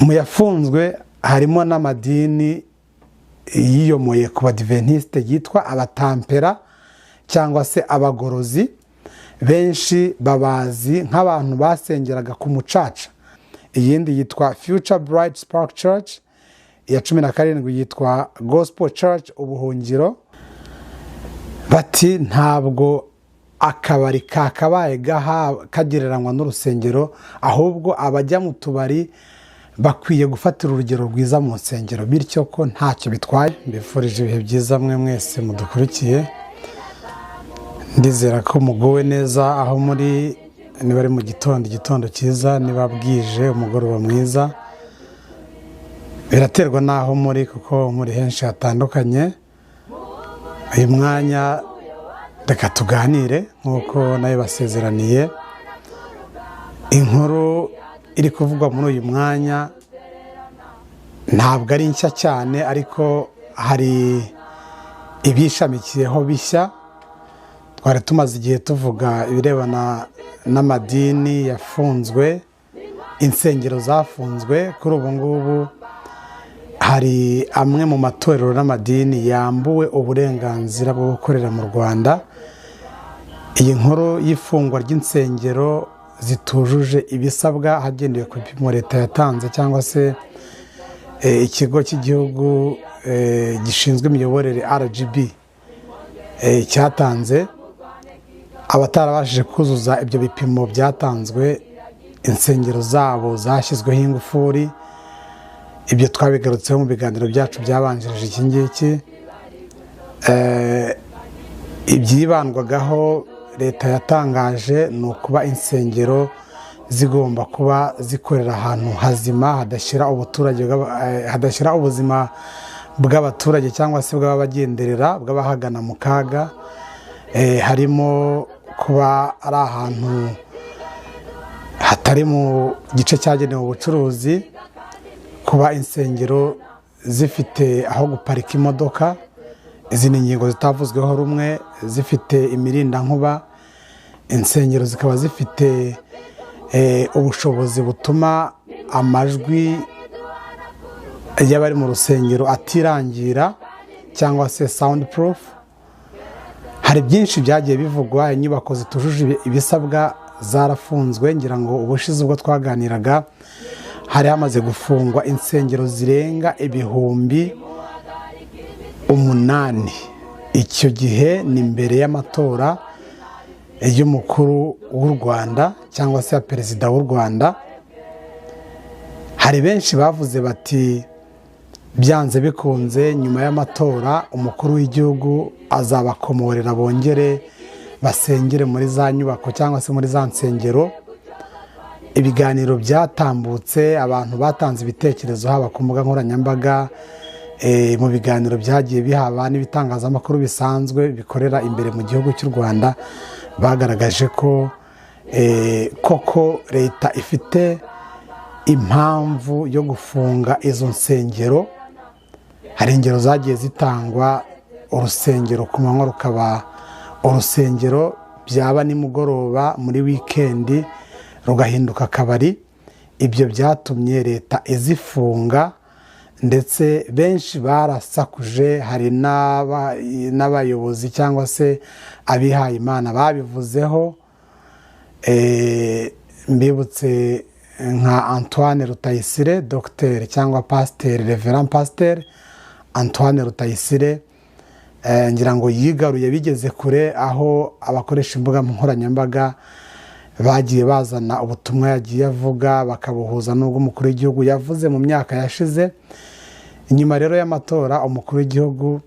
Mu yafunzwe harimo n'amadini yiyomoye ku Badiventiste yitwa Abatampera cyangwa se Abagorozi. Benshi babazi nk'abantu basengeraga ku mucaca. Iyindi yitwa Future Bright Spark Church. Iya 17 yitwa Gospel Church Ubuhungiro. Bati ntabwo akabari kakabaye kagereranywa n'urusengero, ahubwo abajya mu tubari bakwiye gufatira urugero rwiza mu nsengero, bityo ko ntacyo bitwaye. Mbifurije ibihe byiza mwe mwese mudukurikiye. Ndizera ko muguwe neza aho muri. Niba ari mu gitondo, igitondo cyiza; niba bwije, umugoroba mwiza. Biraterwa n'aho muri, kuko muri henshi hatandukanye. Uyu mwanya reka tuganire nk'uko nayo basezeraniye. Inkuru iri kuvugwa muri uyu mwanya ntabwo ari nshya cyane, ariko hari ibishamikiyeho bishya. Twari tumaze igihe tuvuga ibirebana n'amadini yafunzwe, insengero zafunzwe. Kuri ubu ngubu hari amwe mu matorero n'amadini yambuwe uburenganzira bwo gukorera mu Rwanda. Iyi nkuru y'ifungwa ry'insengero zitujuje ibisabwa hagendewe ku bipimo leta yatanze cyangwa se ikigo cy'igihugu gishinzwe imiyoborere RGB cyatanze, abatarabashije kuzuza ibyo bipimo byatanzwe, insengero zabo zashyizweho ingufuri. Ibyo twabigarutseho mu biganiro byacu byabanjirije iki ngiki. Ibyibandwagaho leta yatangaje ni ukuba insengero zigomba kuba zikorera ahantu hazima, hadashyira ubuzima bw'abaturage cyangwa se bw'ababagenderera, bw'abahagana mu kaga. Harimo kuba ari ahantu hatari mu gice cyagenewe ubucuruzi, kuba insengero zifite aho guparika imodoka, izi ni ingingo zitavuzweho rumwe, zifite imirindankuba, insengero zikaba zifite ubushobozi butuma amajwi y'abari mu rusengero atirangira cyangwa se sound proof. Hari byinshi byagiye bivugwa. Inyubako zitujuje ibisabwa zarafunzwe. Ngira ngo ubushize ubwo twaganiraga hari hamaze gufungwa insengero zirenga 8000. Icyo gihe ni mbere y'amatora y'umukuru w'u Rwanda cyangwa se ya perezida w'u Rwanda. Hari benshi bavuze bati byanze bikunze nyuma y'amatora umukuru w'igihugu azabakomorera, bongere basengere muri za nyubako cyangwa se muri za nsengero. Ibiganiro byatambutse, abantu batanze ibitekerezo haba ku mbuga nkoranyambaga, mu biganiro byagiye bihaba n'ibitangazamakuru bisanzwe bikorera imbere mu gihugu cy'u Rwanda, bagaragaje ko koko leta ifite impamvu yo gufunga izo nsengero. Hari ingero zagiye zitangwa: urusengero ku manywa rukaba urusengero, byaba nimugoroba muri wikendi rugahinduka akabari. Ibyo byatumye leta izifunga, ndetse benshi barasakuje. Hari n'abayobozi cyangwa se abihaye Imana babivuzeho. Mbibutse nka Antoine Rutayisire, dogiteri cyangwa pasiteri, reverend pasiteri Antoine Rutayisire. Ngira ngo yigaruye bigeze kure, aho abakoresha imbuga nkoranyambaga bagiye bazana ubutumwa yagiye avuga bakabuhuza n'ubwo umukuru w'igihugu yavuze mu myaka yashize. Inyuma rero y'amatora, umukuru w'igihugu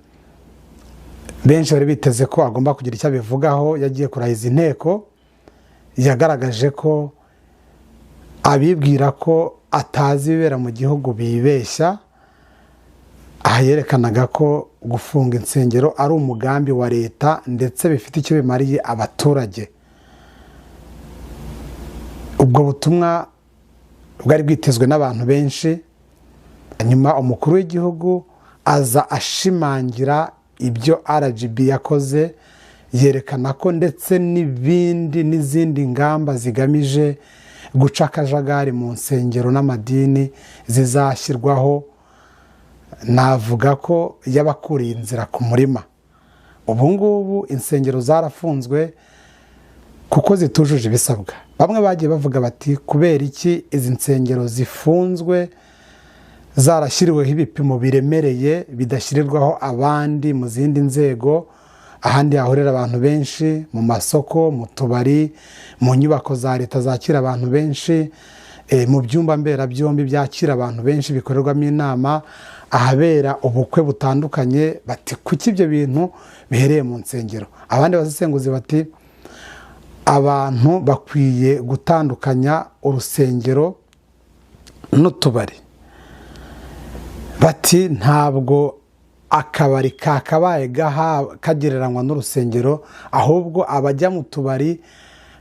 benshi bari biteze ko agomba kugira icyo abivugaho. Yagiye kurahiza inteko, yagaragaje ko abibwira ko atazi ibibera mu gihugu bibeshya. Aha yerekanaga ko gufunga insengero ari umugambi wa leta, ndetse bifite icyo bimariye abaturage. Ubwo butumwa bwari bwitezwe n'abantu benshi. Nyuma umukuru w'igihugu aza ashimangira ibyo RGB yakoze, yerekana ko ndetse n'ibindi n'izindi ngamba zigamije guca akajagari mu nsengero n'amadini zizashyirwaho, navuga ko yabakuriye inzira ku murima. Ubu ngubu insengero zarafunzwe kuko zitujuje ibisabwa. Bamwe bagiye bavuga bati kubera iki izi nsengero zifunzwe zarashyiriweho ibipimo biremereye bidashyirirwaho abandi mu zindi nzego, ahandi hahurira abantu benshi, mu masoko, mu tubari, mu nyubako za leta zakira abantu benshi, mu byumba mberabyombi byakira abantu benshi bikorerwamo inama, ahabera ubukwe butandukanye. Bati kuki ibyo bintu bihereye mu nsengero? Abandi basesenguzi bati abantu bakwiye gutandukanya urusengero n'utubari. Bati ntabwo akabari kakabaye kagereranywa n'urusengero, ahubwo abajya mu tubari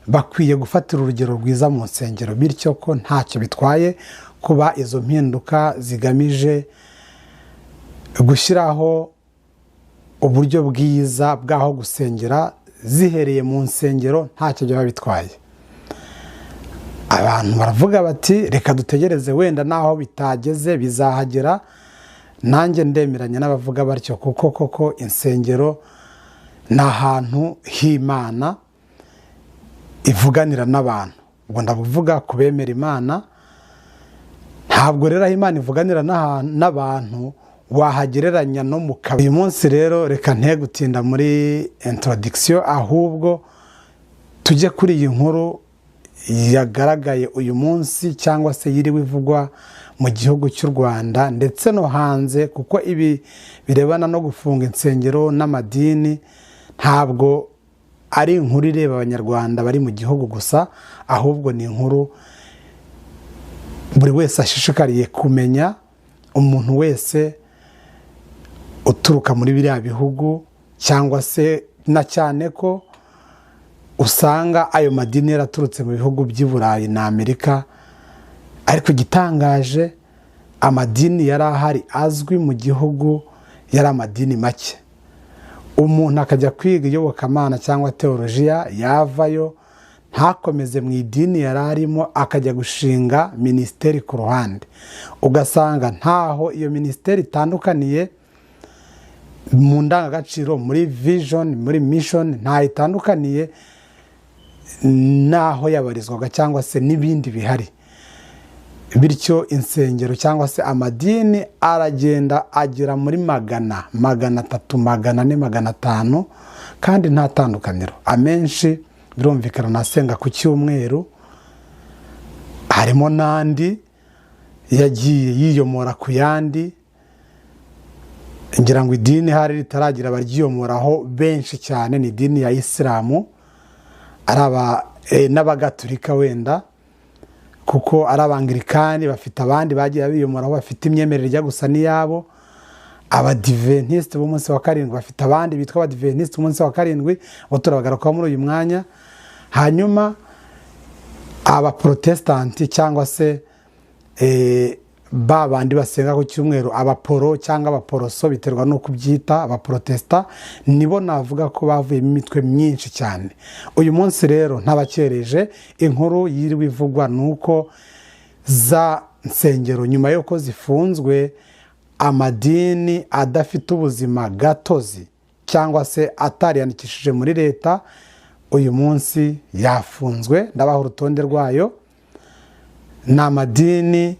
bakwiye gufatira urugero rwiza mu nsengero, bityo ko ntacyo bitwaye kuba izo mpinduka zigamije gushyiraho uburyo bwiza bw'aho gusengera zihereye mu nsengero, ntacyo byaba bitwaye. Abantu baravuga bati reka dutegereze wenda naho bitageze bizahagera. Nanjye ndemeranya n'abavuga batyo, kuko koko insengero ni ahantu h'Imana ivuganira n'abantu. Ubwo ndavuga kubemera Imana, ntabwo rero aho Imana ivuganira n'abantu wahagereranya no mu kabari. Uyu munsi rero reka nte gutinda muri introduction, ahubwo tujye kuri iyi nkuru yagaragaye uyu munsi cyangwa se yiriwe ivugwa mu gihugu cy'u Rwanda ndetse no hanze, kuko ibi birebana no gufunga insengero n'amadini ntabwo ari inkuru ireba abanyarwanda bari mu gihugu gusa, ahubwo ni inkuru buri wese ashishikariye kumenya, umuntu wese uturuka muri biriya bihugu, cyangwa se na cyane ko usanga ayo madini yaraturutse mu bihugu by'i Burayi na Amerika. Ariko igitangaje, amadini yari ahari azwi mu gihugu yari amadini make. Umuntu akajya kwiga iyobokamana cyangwa teolojiya, yavayo ntakomeze mu idini yari arimo, akajya gushinga minisiteri ku ruhande, ugasanga ntaho iyo minisiteri itandukaniye mu ndangagaciro, muri vision, muri mission, ntaho itandukaniye naho yabarizwaga cyangwa se n'ibindi bihari. Bityo insengero cyangwa se amadini aragenda agera muri 100, 300, 400, 500, kandi nta tandukaniro. Amenshi birumvikana nasenga ku cyumweru, harimo n'andi yagiye yiyomora ku yandi. Ngira ngo idini hari ritaragira abaryiyomoraho benshi cyane ni idini ya Isilamu, ari aba n'abagatulika wenda, kuko ari abangirikani bafite abandi bagiye biyomoraho bafite imyemerere ijya gusa n'iyabo. Abadiventisite b'umunsi wa karindwi bafite abandi bitwa abadiventisite b'umunsi wa karindwi, bo turabagarukaho muri uyu mwanya. Hanyuma abaprotestanti cyangwa se ba bandi basenga ku cyumweru, abaporo cyangwa abaporoso biterwa n'uko ubyita, abaprotesta nibo navuga ko bavuyemo imitwe myinshi cyane. Uyu munsi rero ntabakereje, inkuru yiriwe ivugwa nuko za nsengero nyuma y'uko zifunzwe, amadini adafite ubuzima gatozi cyangwa se atariyandikishije muri leta uyu munsi yafunzwe. Ndabaha urutonde rwayo. Ni amadini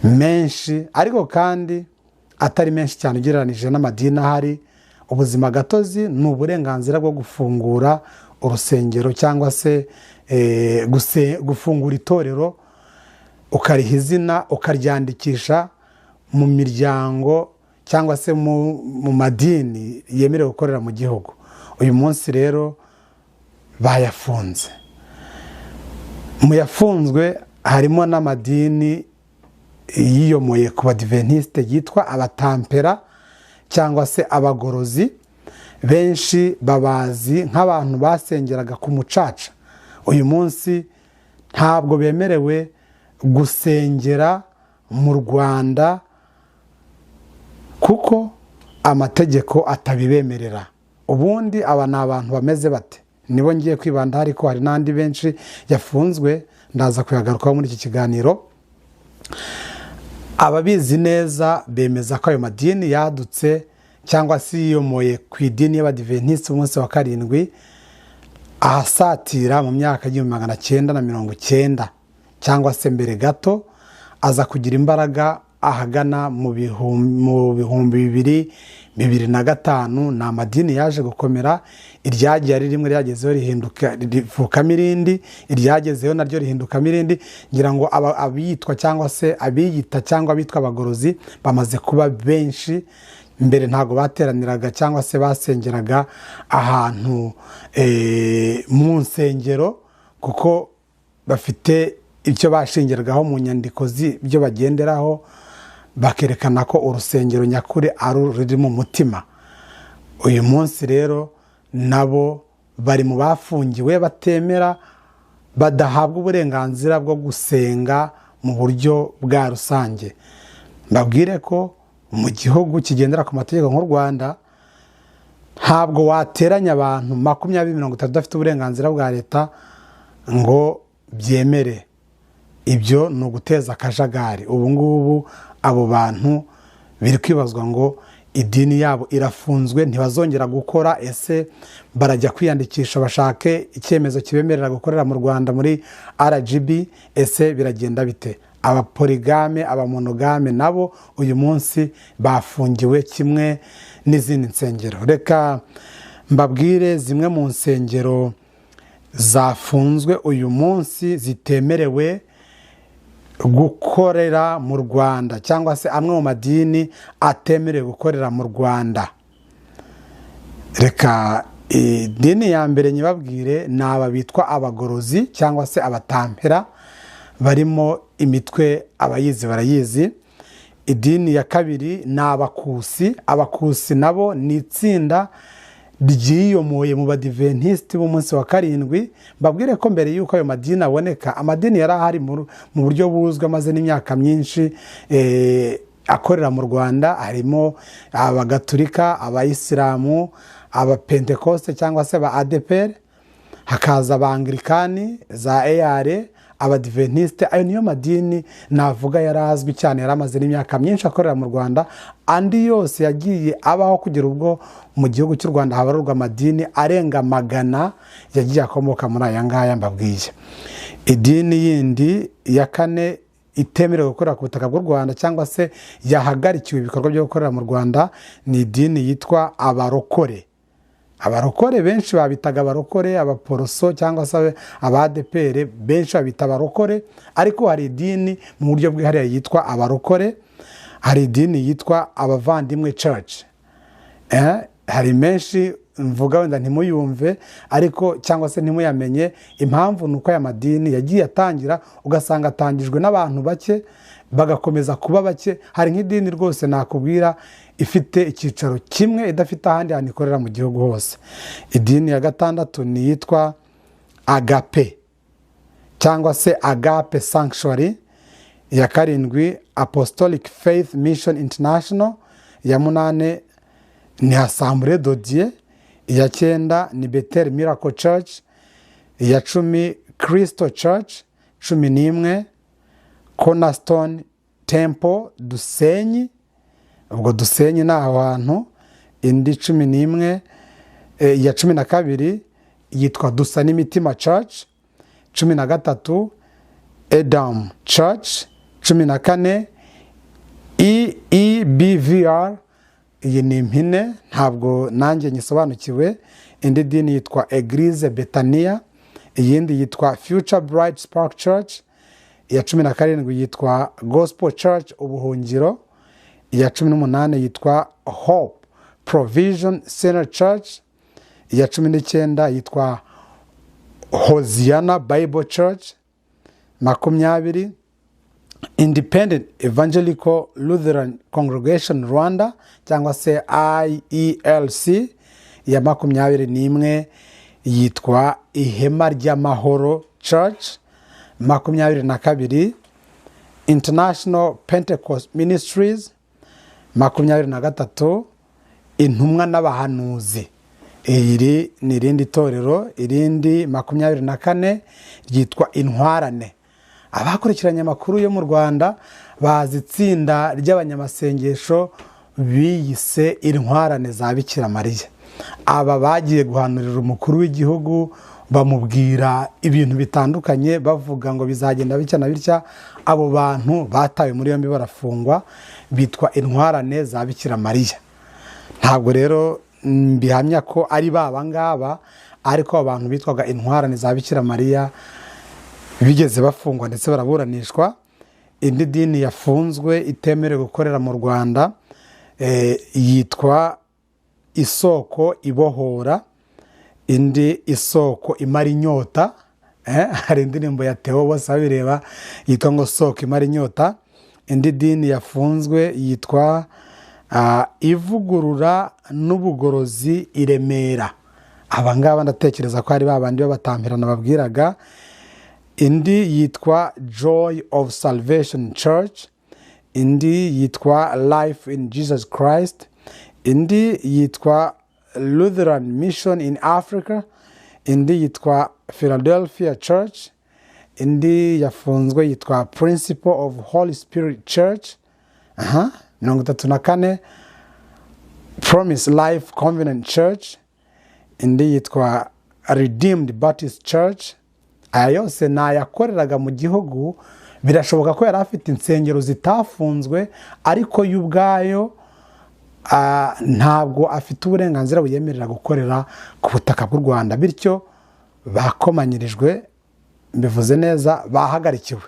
menshi ariko kandi atari menshi cyane ugereranije n'amadini ahari. Ubuzima gatozi ni uburenganzira bwo gufungura urusengero cyangwa se gufungura itorero, ukariha izina, ukaryandikisha mu miryango cyangwa se mu madini yemerewe gukorera mu gihugu. Uyu munsi rero bayafunze. Mu yafunzwe harimo n'amadini yiyomoye ku badiventiste yitwa abatampera cyangwa se abagorozi. Benshi babazi nk'abantu basengeraga ku mucaca. Uyu munsi ntabwo bemerewe gusengera mu Rwanda kuko amategeko atabibemerera. Ubundi aba ni abantu bameze bate? Nibo ngiye kwibanda, ariko hari n'andi benshi yafunzwe. Ndaza kuyagarukaho muri iki kiganiro. Ababizi neza bemeza ko ayo madini yadutse cyangwa se yiyomoye ku idini y'Abadiventisiti umunsi wa karindwi ahasatira mu myaka 1990 cyangwa se mbere gato, aza kugira imbaraga ahagana mu 2005. Ni amadini yaje gukomera, iryagiye ari rimwe ryagezeho rihinduka rivukamo irindi, iryagezeho naryo rihindukamo irindi. Ngira ngo abitwa cyangwa se abiyita cyangwa abitwa abagorozi bamaze kuba benshi. Mbere ntabwo bateraniraga cyangwa se basengeraga ahantu mu nsengero, kuko bafite icyo bashingiragaho mu nyandiko z'ibyo bagenderaho, bakerekana ko urusengero nyakuri ari ruri mu mutima. Uyu munsi rero nabo bari mu bafungiwe, batemera, badahabwa uburenganzira bwo gusenga mu buryo bwa rusange. Mbabwire ko mu gihugu kigendera ku mategeko nk'u Rwanda, ntabwo wateranya abantu 20, 30 udafite uburenganzira bwa leta ngo byemere. Ibyo ni uguteza akajagari. Ubu ngubu abo bantu biri kwibazwa ngo idini yabo irafunzwe, ntibazongera gukora. Ese barajya kwiyandikisha bashake icyemezo kibemerera gukorera mu Rwanda muri RGB? Ese biragenda bite? Abapoligame, abamonogame nabo uyu munsi bafungiwe kimwe n'izindi nsengero. Reka mbabwire zimwe mu nsengero zafunzwe uyu munsi zitemerewe gukorera mu Rwanda, cyangwa se amwe mu madini atemerewe gukorera mu Rwanda. Reka idini ya mbere nyibabwire ni aba bitwa abagorozi cyangwa se abatampera, barimo imitwe abayizi barayizi. Idini ya kabiri ni abakusi. Abakusi nabo ni itsinda ryiyomoye mu Badiventisti b'umunsi wa karindwi. Mbabwire ko mbere y'uko ayo madini aboneka, amadini yari ahari mu buryo buzwi amaze n'imyaka myinshi akorera mu Rwanda. Harimo Abagatulika, Abayisilamu, Abapentekoste cyangwa se ba ADPR, hakaza Abanglikani za EAR, Abadiventisite. Ayo niyo madini navuga yarazwi cyane, yaramaze n'imyaka myinshi akorera mu Rwanda. Andi yose yagiye abaho kugera ubwo mu gihugu cy'u Rwanda habarurwa amadini arenga 100 yagiye akomoka muri aya ngaya mbabwiye. Idini yindi ya kane itemerewe gukorera ku butaka bw'u Rwanda cyangwa se yahagarikiwe ibikorwa byo gukorera mu Rwanda ni idini yitwa Abarokore. Abarokore benshi babitaga abarokore, abaporoso cyangwa se abadepere, benshi babita abarokore, ariko hari idini mu buryo bwihariye yitwa Abarokore. Hari idini yitwa Abavandimwe Church. Hari menshi mvuga wenda ntimuyumve ariko cyangwa se ntimuyamenye. Impamvu ni uko aya madini yagiye atangira ugasanga atangijwe n'abantu bake, bagakomeza kuba bake. Hari nk'idini rwose nakubwira ifite icyicaro kimwe, idafite ahandi hantu ikorera mu gihugu hose. Idini ya gatandatu ni yitwa Agape cyangwa se Agape Sanctuary. Ya karindwi Apostolic Faith Mission International. Ya munane ni Assemblée de Dieu. Iya cyenda ni Bethel Miracle Church. Iya 10 Crystal Church. 11 Cornerstone Temple Dusenyi, ubwo Dusenyi ni aho hantu. Indi 11, iya 12 yitwa Dusa n'Imitima Church. 13 Edam Church. 14 EEBVR, iyi ni impine ntabwo nanjye nyisobanukiwe. Indi dini yitwa Eglise Betania. Iyindi yitwa Future Bright Spark Church. Iya 17 yitwa Gospel Church Ubuhungiro. Iya 18 yitwa Hope Provision Center Church. Iya 19 yitwa Hosiana Bible Church. 20 Independent Evangelical Lutheran Congregation Rwanda cyangwa se IELC. Iya 21 yitwa Ihema ry'Amahoro Church. 22 International Pentecost Ministries. 23 Intumwa n'Abahanuzi, iri ni irindi torero. Irindi 24 ryitwa Intwarane. Abakurikiranye amakuru yo mu Rwanda bazi itsinda ry'abanyamasengesho biyise Intwarane za Bikira Mariya. Aba bagiye guhanurira umukuru w'igihugu, bamubwira ibintu bitandukanye, bavuga ngo bizagenda bitya na bitya. Abo bantu batawe muri yombi barafungwa, bitwa Intwarane za Bikira Mariya. Ntabwo rero mbihamya ko ari baba ngaba, ariko abantu bitwaga Intwarane za Bikira Mariya bigeze bafungwa ndetse baraburanishwa. Indi dini yafunzwe itemerewe gukorera mu Rwanda yitwa Isoko Ibohora, indi Isoko Imara Inyota. Hari indirimbo ya Theo bose babireba yitwa ngo Soko Imara Inyota. Indi dini yafunzwe yitwa Ivugurura n'Ubugorozi i Remera. Aba ngaba ndatekereza ko ari babandi b'abatampirana babwiraga. Indi yitwa Joy of Salvation Church, indi yitwa Life in Jesus Christ, indi yitwa Lutheran Mission in Africa, indi yitwa Philadelphia Church, indi yafunzwe yitwa Principle of Holy Spirit Church. 34 Promise Life Covenant Church, indi yitwa Redeemed Baptist Church. Aya yose ni ayakoreraga mu gihugu. Birashoboka ko yari afite insengero zitafunzwe, ariko yo ubwayo ntabwo afite uburenganzira buyemerera gukorera ku butaka bw'u Rwanda, bityo bakomanyirijwe, mbivuze neza, bahagarikiwe.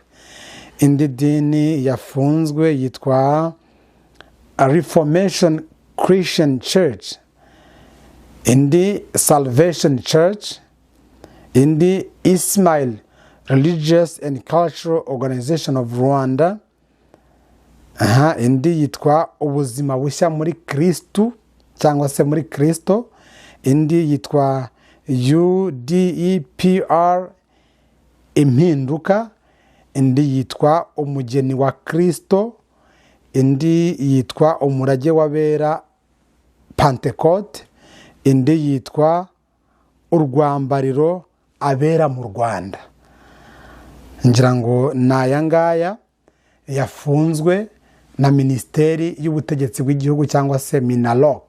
Indi dini yafunzwe yitwa Reformation Christian Church, indi Salvation Church, indi Ismail Religious and Cultural Organization of Rwanda, indi yitwa Ubuzima Bushya muri Kristu cyangwa se muri Kristo, indi yitwa UDEPR Impinduka, indi yitwa Umugeni wa Kristo, indi yitwa Umurage w'Abera Pentecote, indi yitwa Urwambariro Abera mu Rwanda. Ngira ngo ni aya ngaya yafunzwe na Minisiteri y'Ubutegetsi bw'Igihugu cyangwa se MINALOC.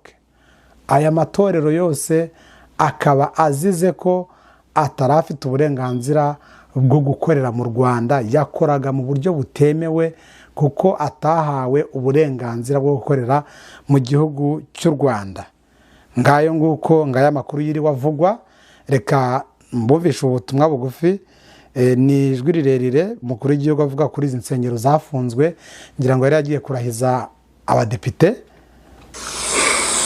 Aya matorero yose akaba azize ko atari afite uburenganzira bwo gukorera mu Rwanda, yakoraga mu buryo butemewe kuko atahawe uburenganzira bwo gukorera mu gihugu cy'u Rwanda. Ngayo nguko, ngaya amakuru yiriwe avugwa. Reka mbumvishe ubutumwa bugufi, ni ijwi rirerire umukuru w'igihugu avuga kuri izi nsengero zafunzwe. Ngira ngo yari yagiye kurahiza abadepite.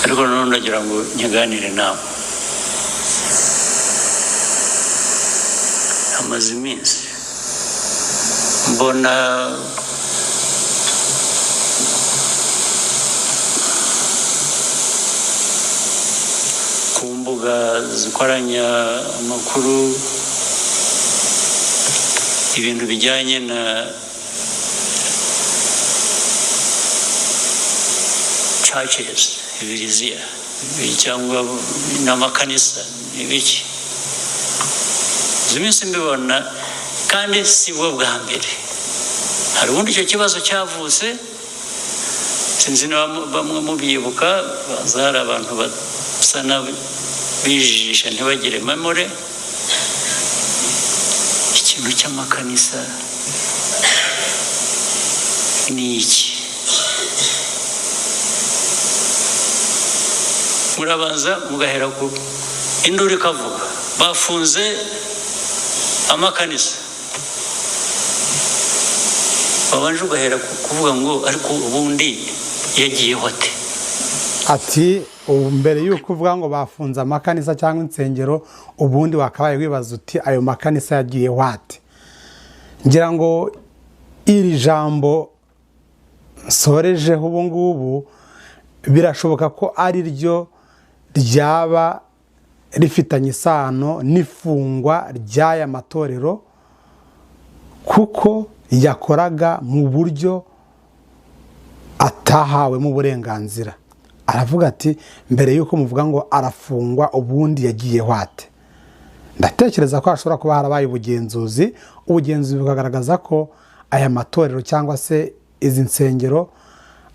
Ariko noneho ndagira ngo nkiganire nawe. Hamaze iminsi mbona ku mbuga zikoranya amakuru ibintu bijyanye na churches, ibiriziya cyangwa n'amakanisa n'ibiki. Izi minsi mbibona, kandi si bwo bwa mbere. Hari ubundi icyo kibazo cyavutse, sinzi niba bamwe mubyibuka, baza hari abantu basa n'abijijisha ntibagire memore. Ikintu cy'amakanisa ni iki? Murabanza mugahera ku induru ikavuga bafunze amakanisa, babanje ugahera kuvuga ngo ariko ubundi yagiyeho ate? Ati ubu mbere y'uko uvuga ngo bafunze amakanisa cyangwa insengero, ubundi wakabaye wibaza uti ayo makanisa yagiyeho ate? Ngira ngo iri jambo nsorejeho ubu ngubu birashoboka ko ari ryo ryaba rifitanye isano n'ifungwa ry'aya matorero, kuko yakoraga mu buryo atahawemo uburenganzira. Aravuga ati mbere y'uko muvuga ngo arafungwa, ubundi yagiyeho ate? Ndatekereza ko hashobora kuba harabaye ubugenzuzi, ubugenzuzi bukagaragaza ko aya matorero cyangwa se izi nsengero,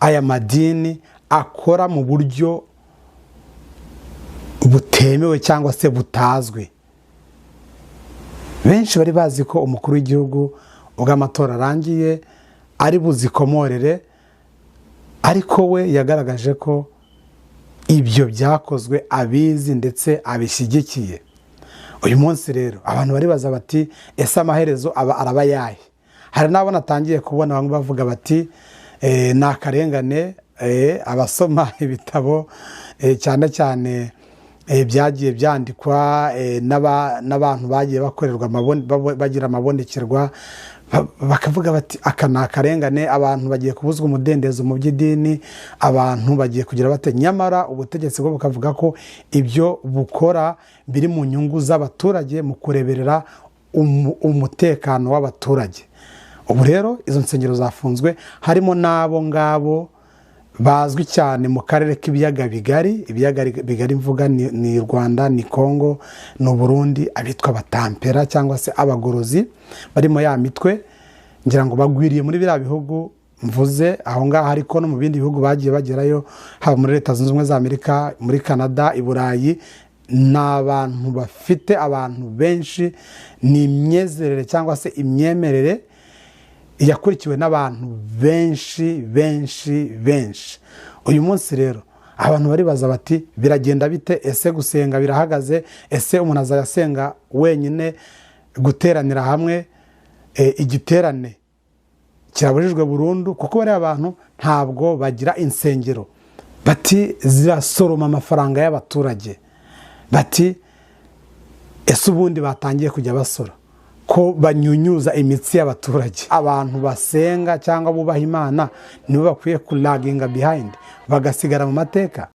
aya madini akora mu buryo butemewe cyangwa se butazwi. Benshi bari bazi ko umukuru w'igihugu ubwo amatora arangiye ari buzikomorere, ariko we yagaragaje ko ibyo byakozwe abizi ndetse abishyigikiye. Uyu munsi rero abantu baribaza bati: "Ese amaherezo aba araba ayahe?" Hari n'abo natangiye kubona bamwe bavuga bati: "Ni akarengane." Abasoma ibitabo, cyane cyane byagiye byandikwa n'abantu bagiye bakorerwa, bagira amabonekerwa, bakavuga bati: "Aka ni akarengane, abantu bagiye kubuzwa umudendezo mu by'idini, abantu bagiye kugira bate?" Nyamara ubutegetsi bwo bukavuga ko ibyo bukora biri mu nyungu z'abaturage, mu kureberera umutekano w'abaturage. Ubu rero izo nsengero zafunzwe, harimo n'abo ngabo bazwi cyane mu karere k'ibiyaga bigari. Ibiyaga bigari mvuga ni Rwanda, ni Congo, ni Uburundi, abitwa abatampera cyangwa se abagorozi barimo ya mitwe. Ngira ngo bagwiriye muri biriya bihugu mvuze aho ngaho, ariko no mu bindi bihugu bagiye bagerayo, haba muri Leta Zunze Ubumwe za Amerika, muri Canada, i Burayi. Ni abantu bafite abantu benshi, ni imyezerere cyangwa se imyemerere yakurikiwe n'abantu benshi benshi benshi. Uyu munsi rero abantu baribaza bati: "Biragenda bite? Ese gusenga birahagaze? Ese umuntu azajya asenga wenyine? Guteranira hamwe, igiterane kirabujijwe burundu?" Kuko bariya bantu ntabwo bagira insengero, bati zirasoroma amafaranga y'abaturage. Bati: "Ese ubundi batangiye kujya basora ko banyunyuza imitsi y'abaturage?" Abantu basenga cyangwa bubaha Imana nibo bakwiye kulaginga behind, bagasigara mu mateka.